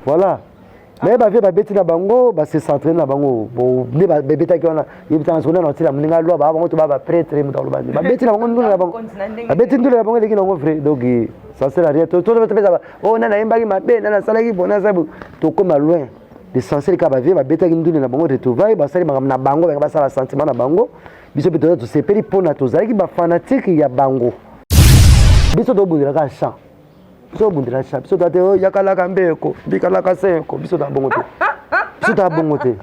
Voilà. Mais ba vieux babeti na bango, ba se centrer na bango. Bon, nde babetaki wana, yebisanga sikoyo nano atila moninga lwa ba bango to ba ba prêtre moto aloba nde. Babeti na bango ndule na bango. Babeti ndule na bango eleki nango vrai. Donc ça sert à rien. To to to pesa oh nana ayembaki mabe, nana asalaki bon, nana asalaki tokoma loin. L'essentiel kaka ba vieux babetaki ndule na bango retrouvaille, basali makambo na bango, bango basala sentiment na bango. Biso mpe toza tosepeli mpona tozalaki ba fanatique ya bango. Biso tobundelaka chant. Biso tobundela chant. Biso toza te oh, yakalaka mbeko, mbikalaka seko. Biso toza bongo te. Biso toza bongo te.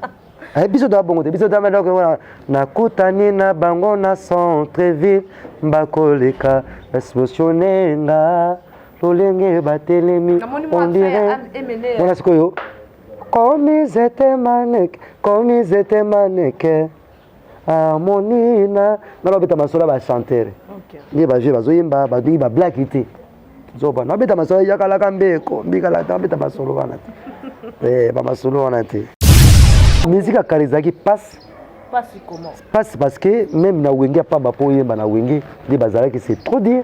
Eh, biso toza bongo te. Biso toza donc wana nakutani na bango na centre ville bakoleka expositionne nga lolenge batelemi on dirait wana sikoyo comme ils étaient mannequins, comme ils étaient mannequins harmonie na nga babeta masolo ya bachanteur nde bavieux bazoyemba balingi bablaki te zoba nabeta masolo yakalaka mbeko mbikalaka nabeta masolo wana te bamasolo wana te. Musique ya kala ezalaki pasi pasi parce que même na wenge ya pamba mpo oyemba na wenge nde bazalaki, c'est trop dire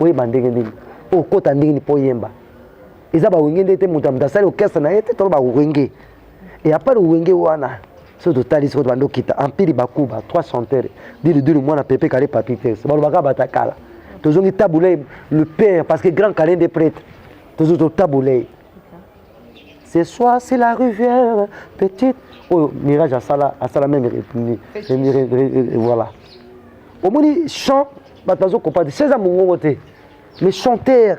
oyemba ndenge nini, okota ndenge nini mpo oyemba. Eza bawenge nde te, moto ya moto asali orchestre na ye te, tolo bawenge. Et à part wenge wana, soki totali sikoyo tobandi okita empire bakuba trois chanteurs dilu dilu mwana pepe kale papi te balobaka batakala. Tozongi Tabu Ley le père, parce que grand kale nde prêtre. Tozongi to Tabu Ley, ce soir c'est la rivière petite oyo Mirage asala asala même, voilà. Omoni chant, bato bazocomprendre se eza mongongo te, mais chanteur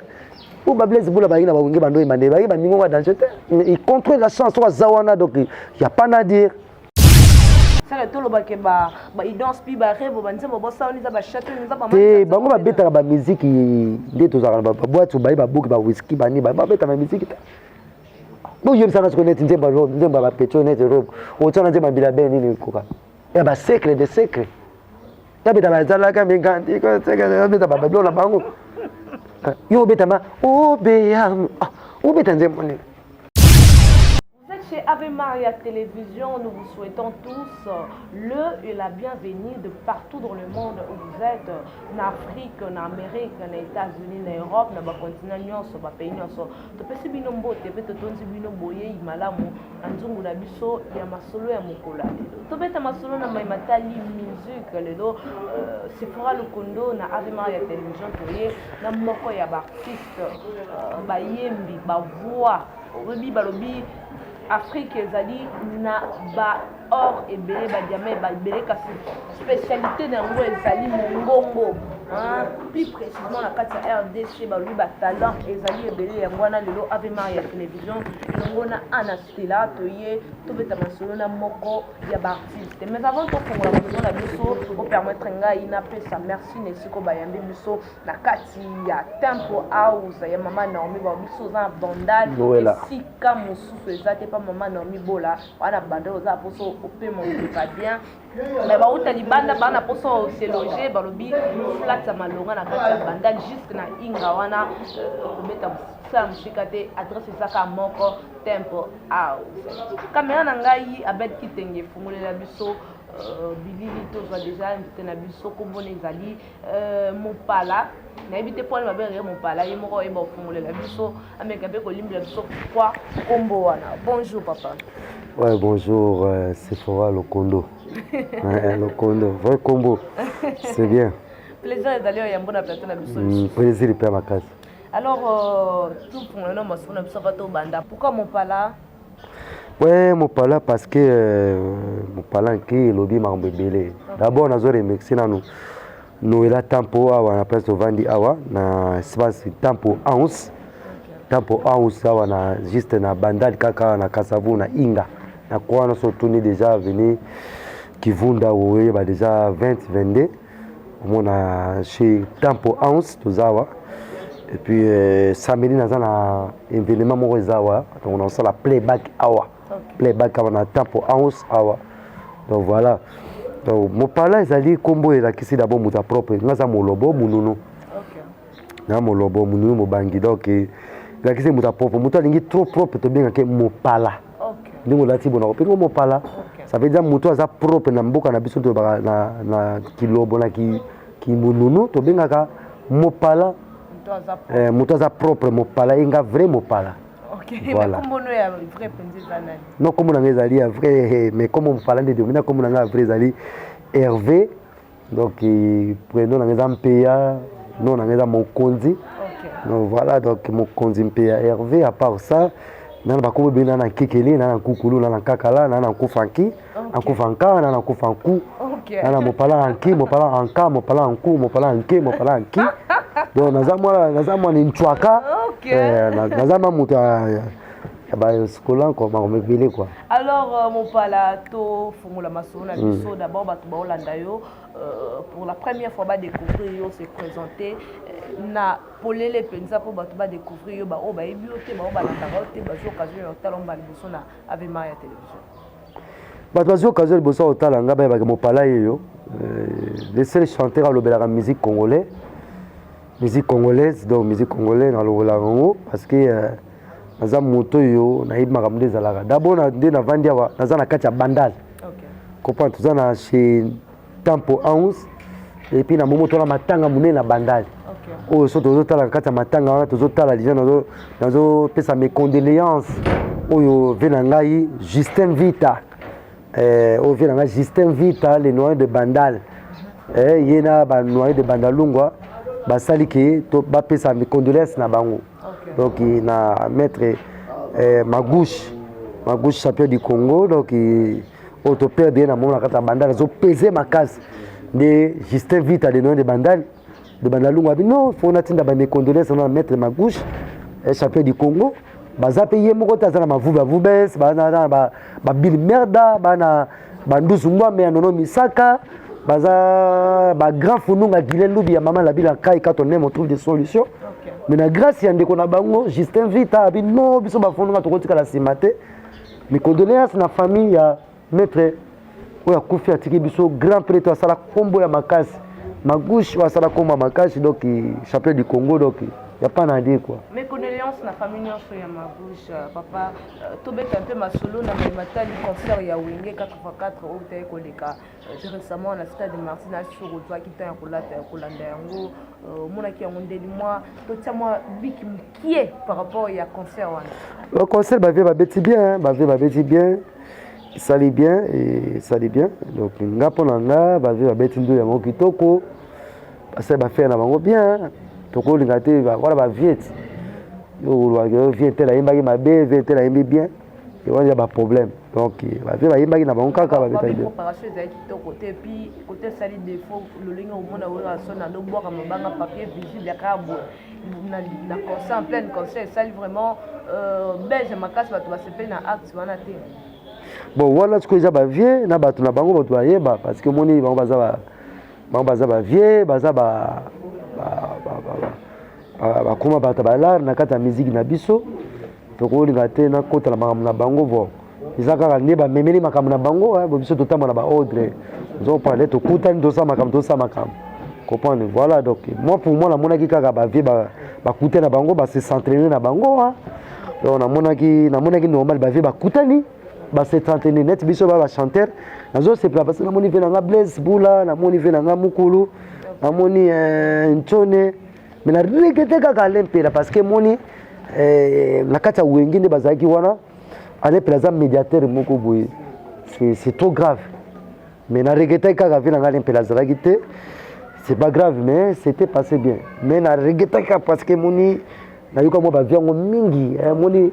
oyo bablaise bula bayaki na bawenge bando oyemba nde bayaki bamingongo ya danger te, il contrôle la chance soki aza wana. Donc y a pas à dire. Sala tolobake baidance mpi barebo banzembo bosala eza bachateau eza. Te, bango babetaka bamiziki nde tozalaka na baboite, baye babuki bawiski bani babeta bamiziki te. Boyebisaka sikoyo neti nzembo nzembo ya bapetio neti robe otiana nzembo ya mbila be nini koka ya basecret de secret yabeta bazalaka migandi abeta bababilo na bango. Yo obetama obeyam obeta nzembo nini? Vous êtes chez Ave Maria Télévision. Nous vous souhaitons tous le et la bienvenue de partout dans le monde où vous êtes. En Afrique, en Amérique, en États-Unis, en Europe, dans le continent nyonso, ba pays nyonso. Topesi bino mbote pe totondi bino boyei malamu na nzungu na biso ya masolo ya mokolo ya lelo. Tobeta masolo na mai matali musique lelo. Sephora Lukondo na Ave Maria Télévision, toye na moko ya baartiste, bayembi, bavoix. Oyebi balobi Afrique ezali na ba or ebele, badiamant ebele, kasi spécialité na yango ezali mongongo, plus précisément na kati ya RDC. Balobi batalent ezali ebele. Yango wana lelo Ave Maria Télévision elongo na Ana Stela toye tobeta masolo na moko ya baartiste. Mais avant tofongola masolo na biso, opermettre ngai napesa merci na esika bayambi biso na kati ya Temple House ya mama Naomi. Bao biso oza na Bandal, esika mosusu eza te pa mama Naomi Bola wana. Bandal oza na mposo opema oyoka bien, mais bauta libanda baa na mposo se loger, balobi flat ya malonga na kati ya Bandal jusque na Inga wana, kobeta sala mosika te. Adresse ezaka moko, Temple House. Kamera na ngai Abed Kitenge efungolela biso bilili. Tozwa déjà invité na biso, kombona ezali Mopala. Nayebi te mpona babengaka Mopala, ye moko oyeba kofungolela biso, ameka mpe kolimbela biso pourquoi nkombo wana. Bonjour papa. Ouais, bonjour, Sephora Lokondo. Ouais, Lokondo, vrai combo. C'est bien. Plaisir ezali oyo yambo na plateau na biso. Plaisir mpe makasi. Alors tofungola na masolo na biso ava tobanda. Pourquoi Mopala? Ouais, Mopala parce que Mopala nke elobi makambo ebele. D'abord nazo remercier nanu Noela Tempo awa na place tovandi awa na espace Tempo House. Tempo House awa na juste na Bandal kaka na Kasavu na Inga. Na kwa na so tuni déjà avenue Kivunda oyeba déjà 20 22 omona chez Tempo House toza awa. Et puis samedi naza na événement moko eza awa, donc nasala playback awa, playback awa na Tempo House awa. Donc voilà, donc Mopala ezali nkombo elakisi d'abord moto ya propre. Nga aza molobo mununu na molobo mununu mobangi, donc elakisi moto ya propre, moto alingi trop propre, tobengake Mopala. Ndenge olati bona kopenga Mopala, ça veut dire moto aza propre. Na mboka na biso tolobaka na kilobo na kimununu, tobengaka Mopala moto aza propre. Mopala enga vrai Mopala. Ok. Voilà. Non, kombo na ngai ezali ya vrai, mais kombo Mopala nde domina. Kombo na ngai ya vrai ezali Hervé. Donc prénom na ngai eza Mpeya, nom na ngai eza Mokonzi. Donc voilà, donc Mokonzi Mpeya Hervé. À part ça, nana bakombo ebele: na na Nkekele, na na Nkukulu, na na Nkakala, na na Nkufanki, Nkufanka, na na Nkufanku, na na Mopala Anki, Mopala Anka, Mopala Anku, Mopala Anke, Mopala Anki. Donc naza mwana Ncwaka, naza ma moto ya baskola quoi, makambo ebele quoi. Alors Mopala, tofungola masolo na biso. D'abord, bato baolanda yo pour la première fois, badécouvrir yo, se présenter na polele mpenza mpo bato badécouvrir yo, baoyo bayebi yo te, baoyo balandaka yo te, bazwi occasion ya kotala mbala liboso na Ave Maria ya télévision. Bato bazwi occasion liboso ya kotala nga, bayebaka Mopala yeyo, le seul chanteur alobelaka musique congolais, musique congolaise. Donc musique congolais nalobelaka yango parce que naza moto oyo nayebi makambo nde ezalaka. D'abord, nde navandi awa, naza na kati ya Bandal, comprendre, toza na chez Tempo 11 et puis na momo tona matanga monene na Bandal oyo. So tozotala na kati ya matanga wana, tozotala déjà, nazopesa mes condoléances oyo vieux na ngai Justin Vita, oyo vieux na ngai Justin Vita, le noyer de Bandal. Ye na banoyer de Bandalungwa basali ke bapesa mes condoléances na bango. Donc na maître Magouche, Magouche champion du Congo. Donc oyo toperdre ye na momo na kati ya Bandal, azopese makasi nde Justin Vita, le noyer de Bandal, de Bandalungwa. Abi non, faut natinda bames condoléances na maître Magouche, champion du Congo. Baza mpe ye moko te, aza na Mavuba Vubes, baza na Babill Merda, bana Bandusu Ngwambe ya Nono Misaka, baza bagrand Fununga Gilen Lubi ya mama Labila Kai. Quand on aime, on trouve des solutions. Mais na grâce ya ndeko na bango Justin Vita, abi non, biso bafununga tokotikala nsima te. Mes condoléances na famille ya maître oyo akufi, atiki biso grand prêtre asala nkombo ya makasi, Magouche oyo asala nkombo ya makasi, donc champion du Congo. Donc y a pas à dire quoi. Mes condoléances na famille nyonso ya Magouche. Papa, tobeta mpe masolo na matali concert ya Wenge 4x4 oyo taye koleka récemment na stade Martyrs. Na sur ozwaki ntan ya kolata ya kolanda yango, omonaki yango ndeni? Mwa totia mwa biki mokie par rapport ya concert wana. Concert, bavieux babeti bien, bavieux babeti bien, esali bien, esali bien. Donc nga, mpo na nga, bavieux babeti ndulu yango kitoko, basali baaffaire na bango bien. Tokolinga te wana bavieux ti yo, vieux tel ayembaki mabe, vieux tel ayembi bien, wana ya baproblème. Donc bavieux bayembaki na bango kaka, babetaki bien. Préparation ezalaki kitoko te. Puis côté esali défaut, lolenge omona oyo asona andobwaka mabanga, papier visible ya kaka boye na concert, en pleine concert, esali vraiment belge makasi. Bato basepeli na acte wana te. Bon, wana sikoyo eza bavieux na bato na bango, bato bayeba, parce que omoni bango baza, bango baza bavieux, baza bakóma bato balare na kati ya miziki na biso. Tokolinga te nakotala makambo na bango. Bon, eza kaka nde bamemeli makambo na bango, biso totambola na baordre, ozocomprendre? Tokutani, tosala makambo, tosala makambo, comprendre? Voilà. Donc moi, pour moi, namonaki kaka bavieux bakute na bango, base s'entraîner na bango. Donc namonaki normal, bavieux bakutani, base'entraîner neti biso ba bachanteur. Nazosepela parce que namoni vieux na nga Blaise Bula, namoni vieux na nga Mukulu, namoni Ntone. Mais na regretter kaka Alain Mpela, parce que moni na kati ya Wenge nde bazalaki wana, Alain Mpela aza médiateur moko boye, c'est trop grave. Mais na regrettaki kaka vieux na nga Alain Mpela azalaki te. C'est pas grave, mais c'était passé bien. Mais na regrettaki kaka parce que moni nayoka mwa bavieux yango mingi. Moni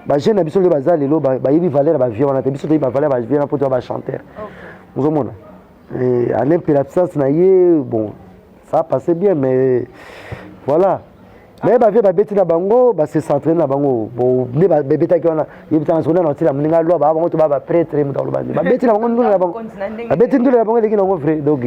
bajeune na biso nde baza lelo, bayebi valeur ya bavieux wana te. Biso toyebi bavaleur ya bavieux wana mpo toya bachanteur. Ozomona Alain Mpela, absence na ye, bon, ça a passé bien, mais voilà. Mais bavieux babeti na bango, base s'entraîner na bango nde babetaki wana. Yebitanga soko nana otila moninga lwa baa bango to baa baprêtre, moto aloba nde babeti na bango ndule na bango, babeti ndule na bango eleki nango vrai. Donc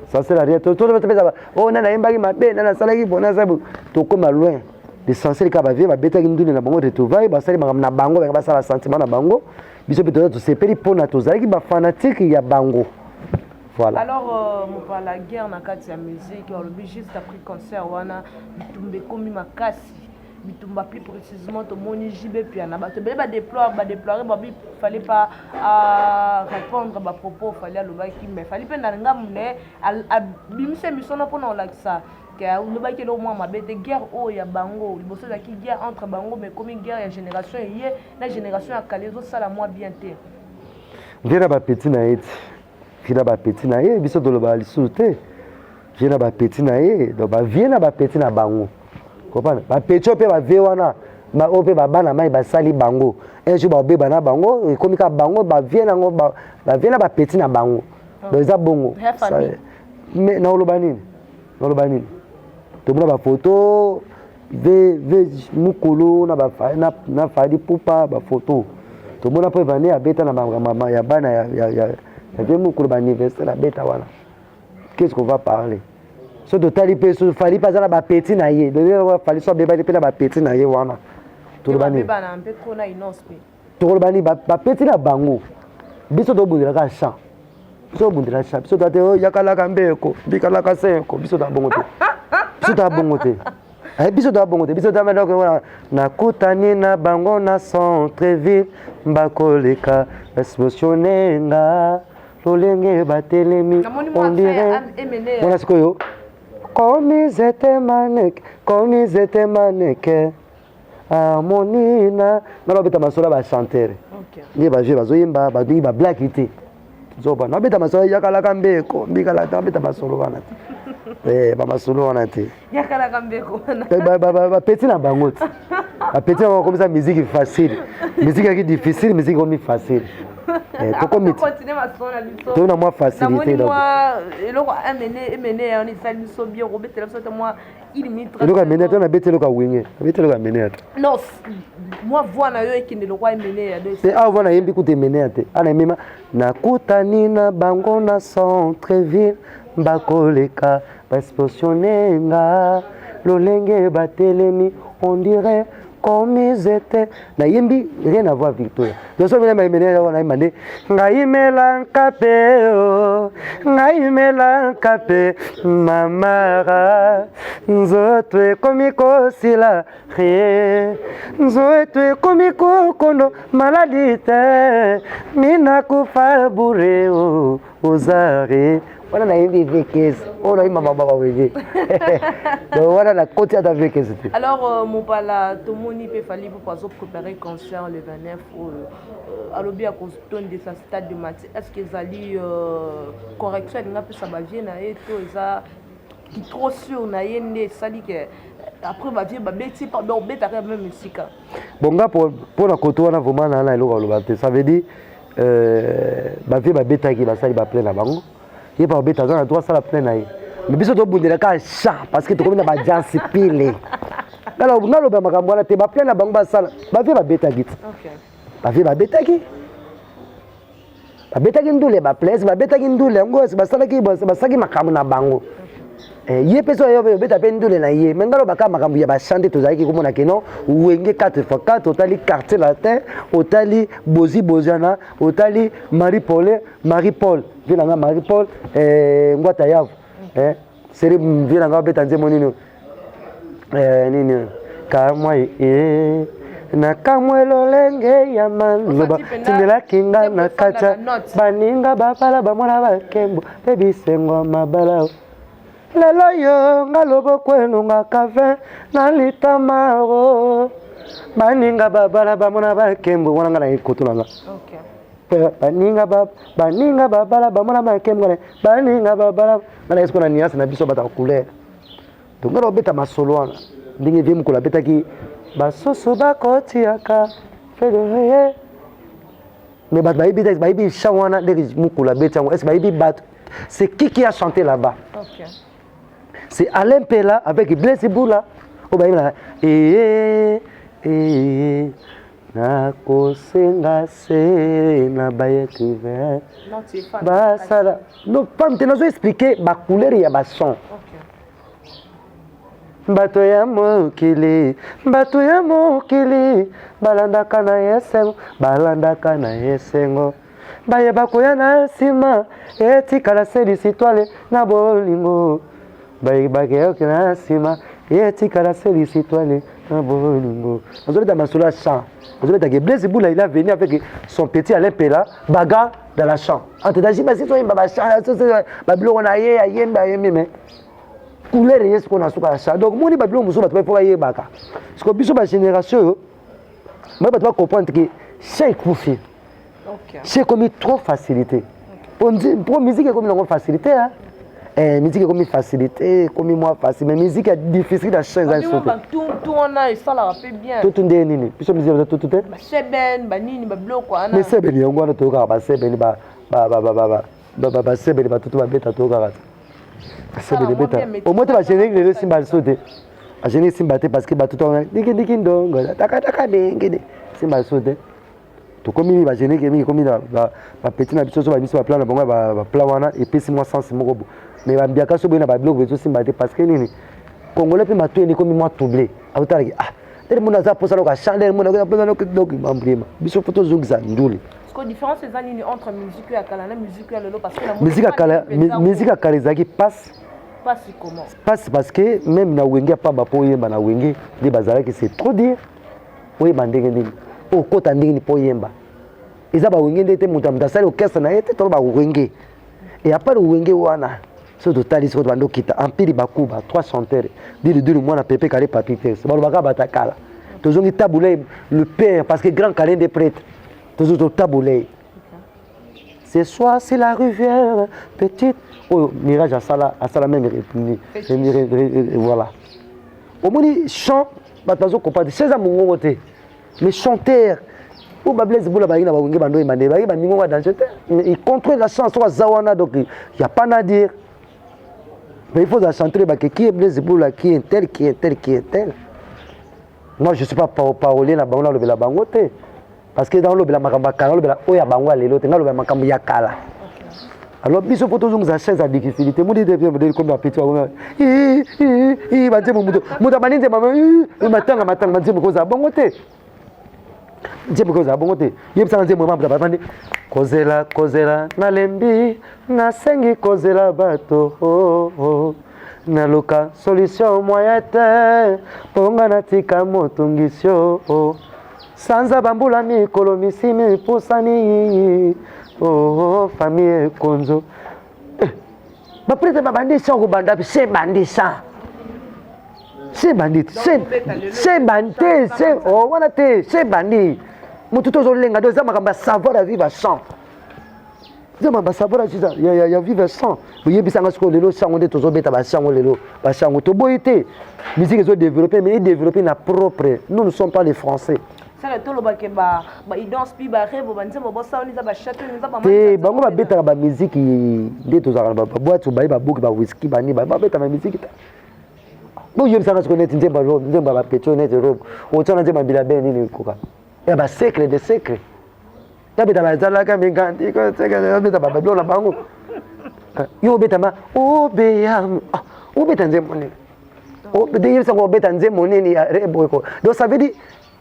ça sert à rien topesa o nani ayembaki mabe, nani asalaki bo, nani asali. Tokóma loin. L'essentiel kaka bavieux babetaki ndule na bango, retrouvaille, basali makambo na bango, bango basala sentiment na bango. Biso mpe toza tosepeli mpona tozalaki bafanatique ya bango. Voilà. Alors Mopala, guerre na kati ya musique, olobi juste après concert wana bitumba ekomi makasi. Bitumba, plus précisément tomoni JB Piana, bato ebele badéplore, badéplore, babi fallait pas à répondre bapropos Fally alobaki. Mais Fally mpe na ngambu na ye abimisa émission na mpona kolakisa. Ke olobaki eloko mwa mabe te. Guerre oyo ya bango liboso ezalaki guerre entre bango, mais ekomi guerre ya génération eye na génération ya kala, ezosala mwa bien te. Vieux na bapetits na ye ti, vieux na bapetits na ye, biso tolobaka lisusu te. Vieux na bapetits na ye, donc bavieux na bapetits na bango, comprendre? Bapetits oyo mpe bavieux wana, oyo mpe babana mai basali bango, un jour babeba na bango, ekomi kaka bango bavieux nango, bavieux na bapetits na bango. Donc eza bongo. Mais naoloba nini? Naoloba nini? Tomona bafoto ve mokolo na Fally Ipupa, bafoto tomona mpo evane abeta na makambo ya bana ya vieux mokolo, baanniversaire abeta wana. Qu'est-ce qu'on va parler? So totali mpe, so Fally mpe aza na bapetits na ye, Fally so abebani mpe na bapetits na ye wana, toloba nini? Tokoloba nini? Bapetits na bango, biso tobundelaka champ, biso tobundela champ. Biso toa te yakalaka mbeko mbikalaka senko, biso toa bongo te, biso toa bongo te, biso toa bongo te. Biso toa nakutani na bango na centre ville, bakoleka expositionne nga lolenge batelemi, on dirait wana sikoyo comme ils étaient mannequins, comme ils étaient mannequins, harmonie na nga. Nabeta masolo ya bachanteur nde bavieux bazoyemba, balingi bablaki te. Zoba nabeta masolo yakalaka mbeko mbikala, nabeta masolo wana te, bamasolo wana te. Bapetits na bango te, bapetits na bango bakomisa musique facile. Musique yaki difficile, musique ekomi facile, tokomi toyi na mwa facilité. Eloko emene wana esali biso bien, kobetela biso te mwa Eloko ya mene te, nabeti eloko ya Wenge, nabeti eloko ya mene te. Non, mwa voix na yo ekende lokwa emene ya. Te, awa voix nayembi kuta emene ya te. Ana emema nakutani na bango na centre ville, bakoleka baexpositionne nga lolenge batelemi, on dirait comme ils étaient. Nayembi rien à voir. Victoria, donc soki mina emene wana, nayemba nde ngai melaka mpe o ngai melaka mpe mamara, nzoto ekomi kosila re, nzoto ekomi kokondo maladi te, mina kufa bure o ozare wana. Nayembi vekese oyo nayemba mababa Wenge, donc wana nakoti ata vekese te. Alors Mopala, tomoni mpe Fally Ipupa azopréparer concert le 29 oyo, alobi akotondisa stade de Martyrs. Est ce que ezali correction alingi apesa bavieux na ye, to eza trop sûr na ye nde esali ke après bavieux babeti, donc obetaka même esika? Bon, nga mpo na koto wana, vraiment na eloko aloba te. Ça veut dire bavieux babetaki, basali baplein na bango, ye pa babeta, aza na droit asala plein na ye. Mais biso tobundelaka champ parce que tokomi na bajansi pile. Naloba makambo wana te, baplein na bango basala. Bavieux babetaki ti, bavieux babetaki, babetaki ndule, baplace babetaki ndule yango, basalaki, basalaki makambo na bango. Ye mpe so oyo obeta mpe ndule na ye. Me ngai lobaka makambo ya bachant nde tozalaki komona keno Wenge 4 x 4, otali Quartier Latin, otali Bozi Boziana, otali Marie Paul, Marie Paul vieux na nga, Marie Paul Ngwata Yavu, seri vieux na nga obeta nzembo nini, nini kamwa e nakamwe lolenge ya maloba tindelaki nga na kati baninga babala bamwana bakembo mpe bisengo mabala. Lelo yo nga loboko elongaka 20 na litamaro, baninga babala bamona bakembo wana, nga na ekoto na nga baninga baninga babala bamona bakembo wana, baninga babala nga na esiko na nuance na biso bato ya couleur. Donc nga na obeta masolo wana ndenge vieux mokolo abetaki basusu bakotiaka federe, mais bato bayebi te, bayebi chant wana ndenge mokolo abeti yango. Est-ce bayebi bato c'est qui a chanté là-bas? C'est Alain Mpela avec Blaise Bula oyo bayebelaka ee ee nakosenga se na baécrivain basala. Non, pam te, nazo expliquer bacouleur ya bason. Bato ya mokili, bato ya mokili balandaka na esengo, balandaka na esengo, bayeba koya na nsima, etikala se lisitwale na bolingo, bayebaka yoke na nsima, etikala se lisitwale na bolingo. Azobeta masolo ya chant, azobetaka Blaise Bula, il a venu avec son petit Alain Pela, bagarre dans la champ entre daji basi, toyemba bachant babiloko na ye, ayembi, ayembi, mais Couleur eye sikoyo na suka ya chant. Donc moni babiloko mosusu bato bafo bayebaka sikoyo, biso bagénération oyo mai bato bacomprendre ke chant ekufi, chant ekomi trop facilité po musique ekomi nango facilité, hein? Eh, musique ekomi facilité, ekomi mwa facile, mais musique ya difficile ya chant eza lisusu te. Tutu wana esalaka mpe bien. Tutu nde nini? Biso musique eza tutu te. Baseben banini, babiloko wana. Mais sebeni yango wana toyokaka, basebeni, basebeni, batutu babeta, toyokaka te basebeni ebeta au moins te. Bagénérique lelo esimba lisusu te, bagénérique esimba te parce que batutu wana dikidiki ndongo takataka dengede esimba lisusu te. Tokomi mingi bagénérique mingi ekomi bapeti na biso so babiso baplan na bango, baplan wana epesi mwa sens moko bo, mais bambiaka so boye na babiloko ezosimba te parce que nini? Congolais mpe matoi ekomi mwa troublé, aotalaki ah tere mona aza mposa loka chandel mona mposa loka mambrima. Biso fo tozongisa ndule. Différence eza nini entre musique ya kala na musique ya lelo? Parce que musique ya kala, musique ya kala ezalaki passe. Passe comment? Passe parce que même na Wenge ya pamba, mpo oyemba na Wenge nde bazalaki, c'est trop dire oyemba ndenge nini, okota ndenge nini mpo oyemba. Eza bawenge nde te, moto moto asali orchestre na ye te, tolo bawenge. Et à part Wenge wana, soki totali sikoyo, tobandi okita Empire Bakuba, trois chanteurs, Dili Dili Mwana, Pepe Kale, Papi Tex. Balobaka bata kala. Tozongi Tabu Ley le père, parce que Grand Kale nde prêtre. Tozongi Tabu Ley, ce soir c'est la rivière petite oyo Mirage asala, asala même, voilà. Omoni chant, bato bazocomprendre se eza mongongo te, mais chanteur oyo bablaise bula bayaki na bawenge, bando oyemba nde bayaki bamingongo ya danger te. Il contrôle la chance oyo aza wana, donc y a pas à dire. Mais il faut chanter bake qui est Blaise Bula, qui est tel, qui est tel, qui est tel. Moi, je suis pas parolier na bango, nalobela bango te parce que nalobela makambo ya kala, nalobela oyo ya bango ya lelo te, nalobela makambo ya kala. Alors biso mpo tozongisa chaise ya difficulté modi komi bapeti banzembo, moto moto abandi nzembo matanga matanga, banzembo kozala bongo te, nzembo kozala bongo te. Yebisanga nzembo mambo bavandi kozela kozela, nalembi, nasengi kozela bato oh, oh. Naluka solution moyen te mponga natika motungisio oh. Sanza bambula mikolo misimi epusani oh, oh, famille ekonzo eh, baprêtre babandi sa kobanda se bandi sa se bandi se bandi te se oh, wana te se bandi motu tozolenga do eza makambo ya savoir ya vivre sans, eza makambo ya savoir ya vivre sans. Oyebisanga sikoyo lelo sango nde tozobeta basango lelo, basango toboyi te. Musique ezodéveloppe, mais edéveloppe na propre. Nous ne sommes pas les Français. Saka tolobake baidance mpi barebo banzembo bosala eza bachâteau eza. Te, bango babetaka bamiziki nde tozalaka na baboite, baye baboki bawiski bani, babeta bamiziki te. Boyebisanga sikoyo neti nzembo, nzembo ya bapetio neti robe otiana nzembo ya mbila be nini koka ya basecret de secret yabeta bazalaka mikandi obeta bababilo na bango. Yo obetama obeya, obeta nzembo nini? Yebisanga obeta nzembo nini ya rebo eko? Donc ça veut dire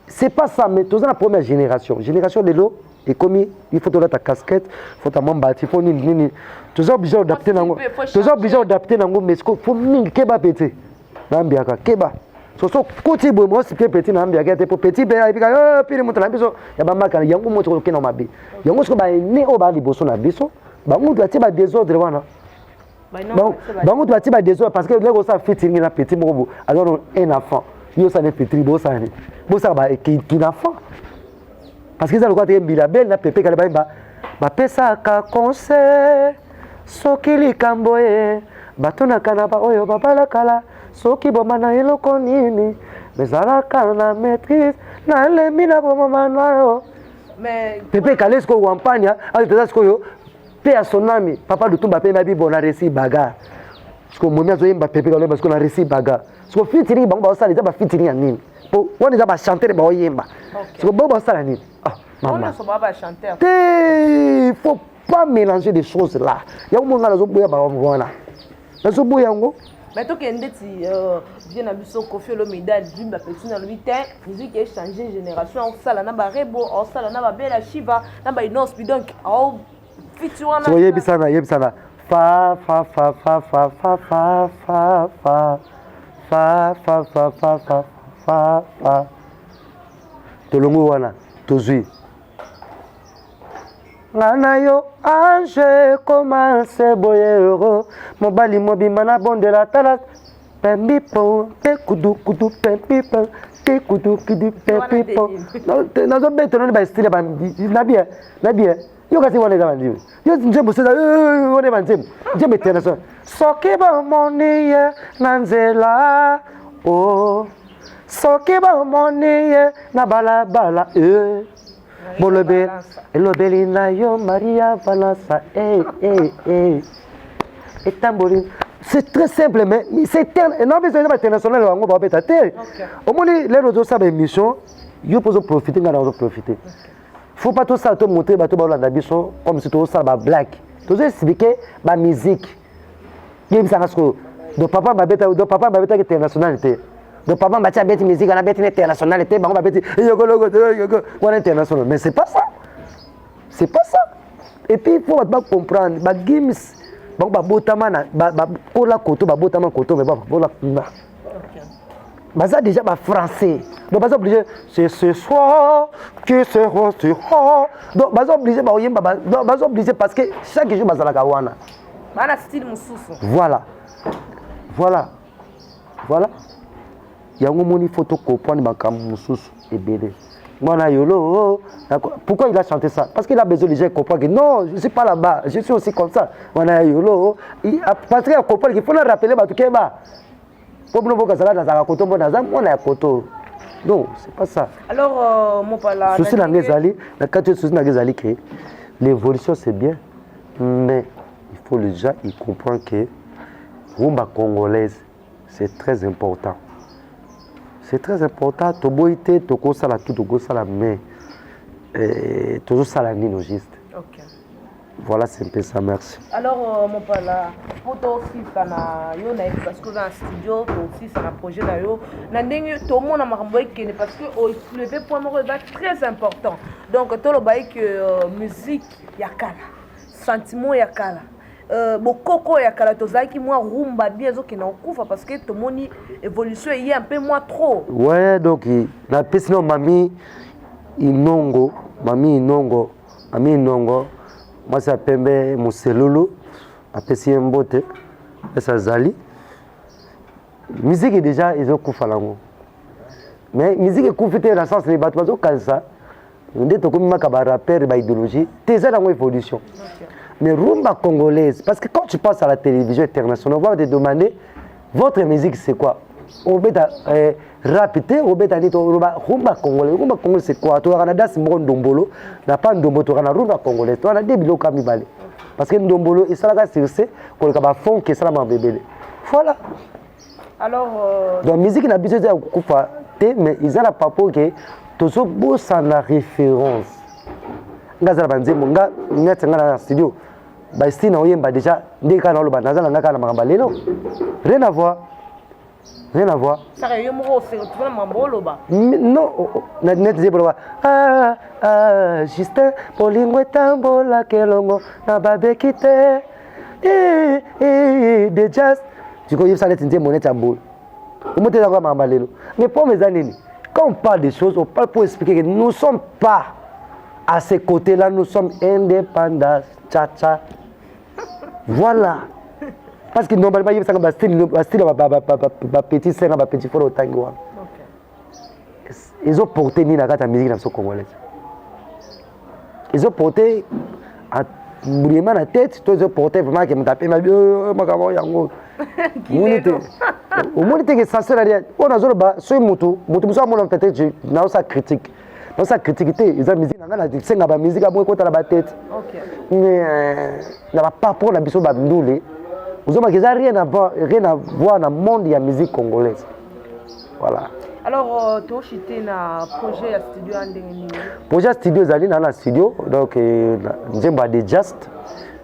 c'est pas ça. Mais toza na première génération, génération lelo ekomi, il faut tolata casquette, faut ta mambati, faut nini nini, toza obligé adapter nango, toza obligé adapter nango. Mais faut mingi keba pete nayambiaka keba soso koti boye mosi mpe petit nayambiaka te po petit mpe ayebika pili moto na biso ya bamaka yango moto kokenda mabe yango. Soko baene oyo baa liboso na biso, bango moto batie badésordre wana, bango moto batie badésordre parce que ndenge osala featuring na petit moko bo alors un enfant, yo osala featuring, bosala nini? Bosala kin enfant parce que eza lokola teke Mbila Bel na Pepe Kale bayemba, bapesaka conseil soki likambo ye batunaka na baoyo babalakala soki boma na eloko nini ezalaka na maîtrise. Nalembi na bomoma na yo Pepe Kale. Sikoyo wampania ayo toza sikoyo mpe ya sonami papa Lutumba mpe nabi bon na resi bagarre. Sikoyo momi azoyemba, Pepe Kale sikoyo na resi bagarre. Sikoyo featuring bango baosala eza bafeaturing ya nini? Po wana eza bachanteur baoyemba, sikoyo bango baosala nini? Ah mama te, faut pas mélanger des choses là. Yango mo ngai nazoboya bango wana, nazoboya yango. Mais tokende ndeti vie na biso Kofi Olomide adui bapeti na lobi te, musique echange génération, aosala na barebo, aosala na babela Shiva na baInnoss'B, donc aofiti wana. So yebisana, yebisana fa fa fa fa fa fa fa fa fa fa fa fa fa fa fa fa. Tolongo wana tozwi nga na yo ange commence boye euro mobali mobimba nabondela tala. Pembipo te kudu kudu pembipo te kudu kudu pembipo. Nazobeta nani ba style ba na bien na bien. Yo kasi wana eza banzembo. Yo nzembo seza wana banzembo. Nzembo international. Soki bomoni ye na nzela oh. Soki bomoni ye na balabala eh. Bolobe elobeli na yo Maria Valansa eh eh eh. Etamboli, c'est très simple, mais c'est non, mais c'est international, yango babeta te. Omoni lelo ozosala émission, yo mpo ozoprofite, ngai na ozoprofite. Faut pas tosala to montrer bato baolanda biso comme si tozosala bablague. Tozo expliquer bamusique. Yebisanga sikoyo, donc papa babeta, donc papa babetaki international te? Donc papa bati abeti musique wana, abeti na international te? Bango babeti yokoloko yoko wana international, mais c'est pas ça, c'est pas ça. Et puis il faut bato bacomprendre, bagims bango babotama na bakola koto, babotama koto, mais bakola kuna, baza déjà bafrançais. Donc baza obligé, c'est ce soir qui sera sur, donc baza obligé baoyemba, baza obligé parce que chaque jour bazalaka wana. Bana style mosusu. Voilà, yango moni, faut tocomprendre makambo mosusu ebele. Mwana yolo, pourquoi il a chanté ça? Parce qu'il a besoin de gens comprendre que non, je suis pas là-bas, je suis aussi comme ça. Mwana yolo, parce qu'il a comprendre qu'il faut le rappeler bato keba po bino bokazala nazalaka koto mpo naza mwana ya koto. Non, c'est pas ça. Alors Mopala, souci na nga ezali na kati, souci na nga ezali que l'évolution, c'est bien, mais il faut les gens, ils comprennent que rumba congolaise, c'est très important, c'est très important. Toboyi te, tokosala tout, tokosala, mais tozosala nini juste? Voilà, c'est un peu ça, merci. Alors Mopala, mpo tosisa na yo, nayebi parce que oza na studio, tosisa na projet na yo na ndenge tomona makambo ekende, parce que osoulever point moko eza très important. Donc toloba ye que musique ya kala, sentiment ya kala, bokoko ya kala, tozalaki mwa rumba bien, ezokende kokufa parce que tomoni évolution eye un peu mwa trop. Ouais, donc napesi no mami Inongo, mami Inongo, mami Inongo, mwasi ya pembe moselulu, apesi ye mbote. Esi azali musique déjà ezokufa nango, mais musique ekufi te na sens ni bato bazokanisa nde tokomi maka barapeur, baidéologie te. Eza nango évolution, mais rumba congolaise, parce que quand tu passes à la télévision internationale, on va te demander: votre musique, c'est quoi? Obeta rap te, obeta nini? Toloba rumba congolais. Rumba congolais, c'est quoi? Tozalaka na danse moko ndombolo, na pa ndombo, tozalaka na rumba congolais, tozalaka na de biloko ya mibale, parce que ndombolo esalaka succès koleka bafonke esalamaka bebele. Voilà. Alors donc musique na biso eza ya kokufa te, mais eza na papo ke tozobosana référence. Nga aza na banzembo, nga neti nga na studio, bastyle na oyemba déjà ndenge kaka naoloba, naza na nga kaka na makambo ya lelo, rien à voir, rien à voir. Saka yo moko ose retrouve na makambo oloba. Non, neti nzembo loba ah, ah, Justin, bolingo etambolaka elongo na babeki te. Eh, eh, de just sikoyo yebisa neti nzembo neti ya boye, omo te, ezaka makambo ya lelo. Mais problème eza nini? Quand on parle des choses, on parle pour expliquer que nous sommes pas à ces côtés-là, nous sommes indépendants, tcha tcha. Voilà, parce que normalement yebisanga bastyle, bastyle bapetit senga, bapetit frère otangi wana ezoporte nini na kati ya musique na biso congolaise? Ezoporte vraiment na tête to ezoporte vraiment ke moto apema makambo yango? Omoni te, omoni te ke essentiel alia oyo nazoloba. Soki motu mosusu amona, peut-être naosala critique, naosala critique te, eza musique na ngai, nasenga bamusique abongi ekota na batete, mais na bapapro na biso bandule ozomaka eza rien à voir, rien à voir na monde ya musique congolaise. Voilà. Alors toshite na projet ya studio ya ndenge nini? Projet ya studio ezali na studio, donc nzembo ya De Just,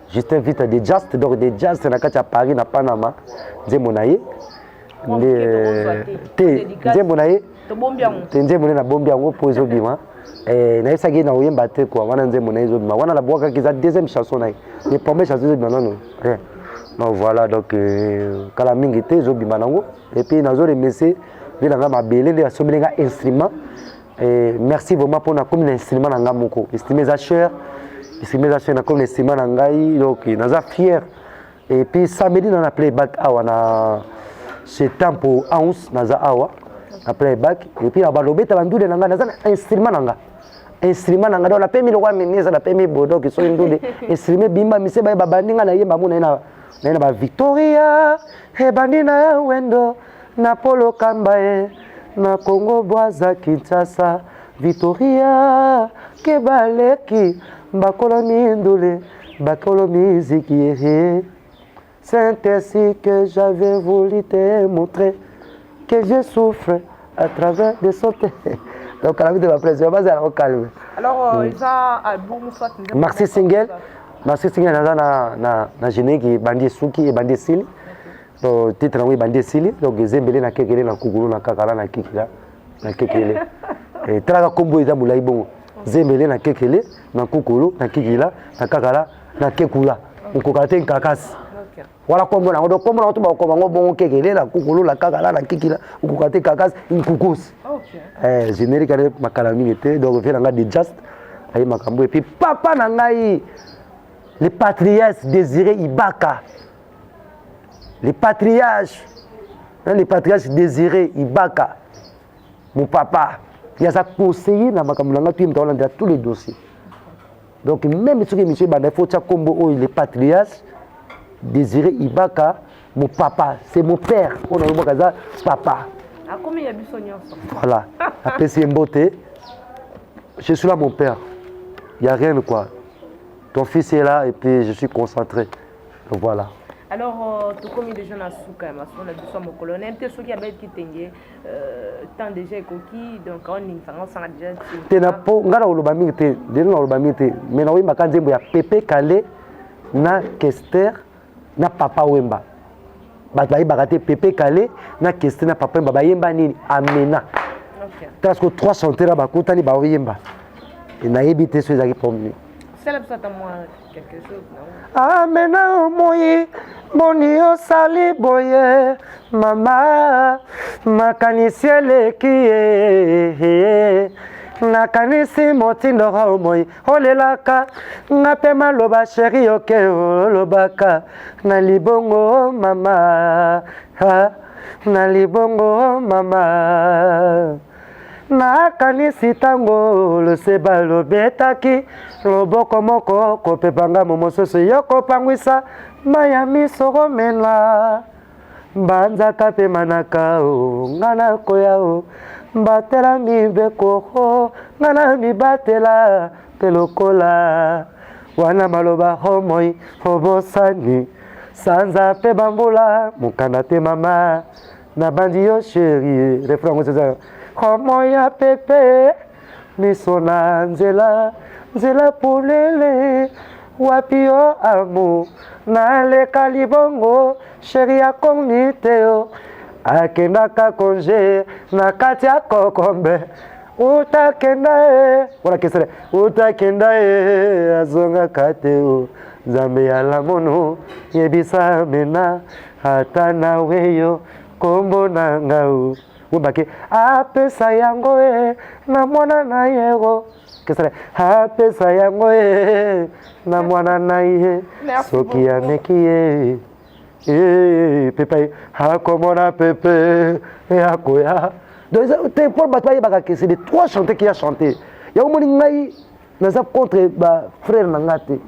Justin Vita, De Just, donc De Just na kati ya Paris na Panama, nzembo na ye nde te, nzembo na ye te, nzembo nde nabombi yango mpo ezobima. Nayebisaki ye na oyemba te kua wana, nzembo na ye ezobima wana, nabwakaki, eza deuxième chanson na ye, mais première chanson ezobima nano rien. Donc voilà, donc kala mingi te ezobima nango. Et puis nazo remercier nde na nga mabele nde asombeli nga instrument. Merci vraiment mpona komi na instrument na nga moko. Instrument eza cher, instrument eza cher, nakomi na instrument na ngai, donc naza fier. Et puis samedi na playback awa na C'est Tempo House, naza awa na playback. Et puis na balobeta bandule na nga, naza na instrument na nga. Instrument na nga donc napemi lokwa ministre, napemi bodoki soki ndule instrument bimba mise baye babandi nga nayemba mo naye na naye na ba Victoria ebandi na wendo na Polo Kamba ye na Congo Brazza Kinshasa Victoria kebaleki bakolo mindule bakolo miziki ye. C'est ainsi que j'avais voulu te montrer que je souffre à travers des sautes. Donc, à la vie de ma plaisir, vas-y, au calme. Alors, eza album soit Maxi single, maxi single naza na générique ebandi esuki, ebandi esili. Donc titre yango ebandi esili. Donc ezembele na kekele na kukulu na kakala na kikila na kekele. Talaka kombo eza molai bongo. Zembele na kekele na kukulu na kikila na kakala na kekula. Okoka te nkakasi. Wala kombo nango, donc kombo nango to bakokoma yango bongo kekele na kukulu na kakala na kikila okoka te kakasi nkukusi. Générique ane makala mingi te. Donc vie na ngai de just aye makambo. Et puis papa na ngai le patriarche Désiré Ibaka, le patriarche, hein, le patriarche Désiré Ibaka, mon papa, ye aza conseiller na makambo na ngai to ye moto aolandela tous les dossiers. Donc même soki émission ebanda, il faut tia kombo oyo, le patriarche Désiré Ibaka, mon papa, c'est mon père. Oyo nalobaka aza papa. Akomi ya biso nyonso. Voilà, apesi ye mbote. Je suis là, mon père, il y a rien quoi, ton fils est là et puis je suis concentré. Donc voilà. Alors tokomi déjà na suka ya masolo na biso ya mokolo. Nayebi te soki abeti kitenge, temps déjà ekoki, donc aoningisanga osanga déjà. Te, na po ngai na koloba mingi te lelo, na koloba mingi te, mais nakoyembaka nzembo ya Pepe Kale na Kester na Papa Wemba. Bato bayebaka te Pepe Kale na Kester na Papa Wemba bayemba nini, Amena. Tala siko trois chanteurs bakutani baoyemba, nayebi te so ezalaki problème. Sala biso ata mwa quelque chose na Amena omoi boni osali boye mama, makanisi eleki ye, nakanisi motindo omoi olelaka nga mpe maloba chéri oke olobaka na libongo mama ha, na libongo mama, nakanisi ntango loseba lobetaki loboko moko kopepanga mo mosusu yo kopangwisa mai ya miso komela banzaka mpe manaka o nga nakoya o batela mibeko o nga na mibatela mpe lokola wana maloba homoi obosani sanza mpe bambula mokanda te mama nabandi yo chéri. Refrain yango eza homoi ya pepe miso na nzela nzela polele wapi yo amu naleka libongo chéri akomi te yo akendaka congé na kati ya kokombe utakenda ye wana kesele utakenda ye azongaka te o Nzambe ya lamono yebisa mena ata nawe yo kombo na ngau wembake apesa yango e na mwana na ye o kesele apesa yango e na mwana na ye soki ameki ye pepe ye akomona pepe akoya. Donc te mpo bato bayebaka ke c'est les trois chanteurs qui a chanté yango. Moni ngai naza contre bafrère na nga te,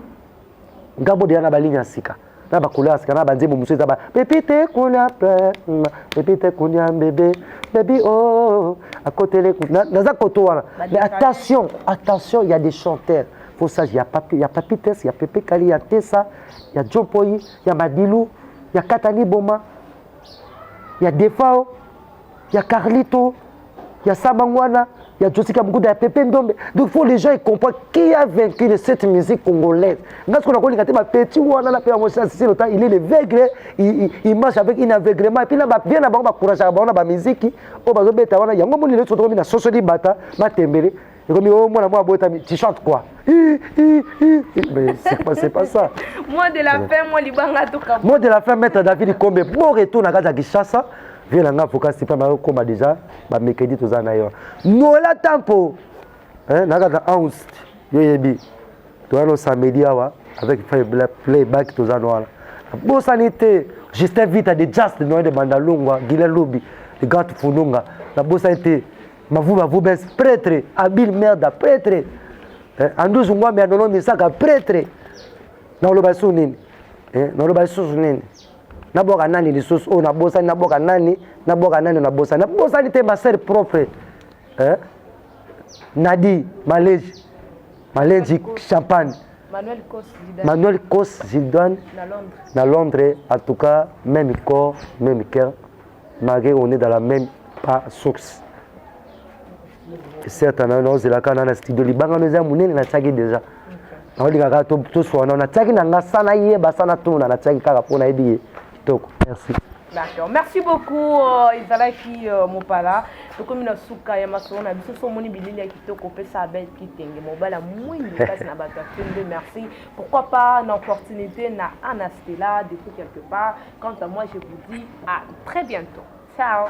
nga bodeya na baligne ya sika na bacouleur ya sika na banzembo mosusu eza ba pepi te kunia pepi te kunia bébé baby oh akotele naza koto wana. Mais attention, attention, il y a des chanteurs, faut ça, il y a Papi Tess, il y a Pepe Kali, il y a Tessa, il y a John Poi, il y a Madilu, il y a Katani Boma, il y a Defao, il y a Carlito, il y a Sabangwana, il y a Jessica Mukuda, il y a Pepe Ndombe. Donc il faut les gens ils comprennent qui a vaincu de cette musique congolaise. Nga ce qu'on a dit, petit wana la paix c'est le temps, il est l'aveugle, il marche avec un aveuglement et puis là bien na bango ba courage ba na ba musique, o bazo beta wana yango moni le soto na sosoli bata matembele. Et comme oh moi moi bota, tu chantes quoi? Mais c'est pas ça. Mot de la fin, moi libanga tout. Mot de la fin, maître David Kombe, bon retour na kati ya Kinshasa. Vie na nga focus pa bakoma déjà bamercredi toza na yo Noela Tampo na kaka 11 yo yebi toza no samedi awa avec playback toza no wana. Nabosani te Justin Vita de Just Noé de Bandalungwa, Guilain Lobi, le grand Fununga. Nabosani te Mavuba Vubens prêtre, Abil Merda prêtre. Eh, Anduzu Ngwambe Anono Misaka prêtre. Nakoloba lisusu nini? Eh, nakoloba lisusu nini? Nabwaka nani lisusu oyo nabosani, nabwaka nani, nabwaka nani nabosani. Nabosani te ma sœur propre. Eh? Nadi Maleji. Maleji Champagne. Manuel Kos Zidane. Manuel Kos Zidane. Na Londres. Na Londres, en tout cas, même corps, même cœur. Malgré on est dans la même pas source. Certes, na naozelaka na na studio libanga no eza monene natiaki déjà. Naolingaka toswana natiaki na nga sana yeba sana tuna natiaki kaka mpo nayebi ye kitoko. Merci. D'accord. Merci beaucoup ezalaki Mopala. Tokomi na suka ya masolo na biso so omoni bilili ya kitoko opesa Abel Kitenge mobali ya mwindu kasi na bato ya pembe. Merci. Pourquoi pas na opportunité na Anna Stella depuis quelque part. Quant à moi, je vous dis à très bientôt. Ciao.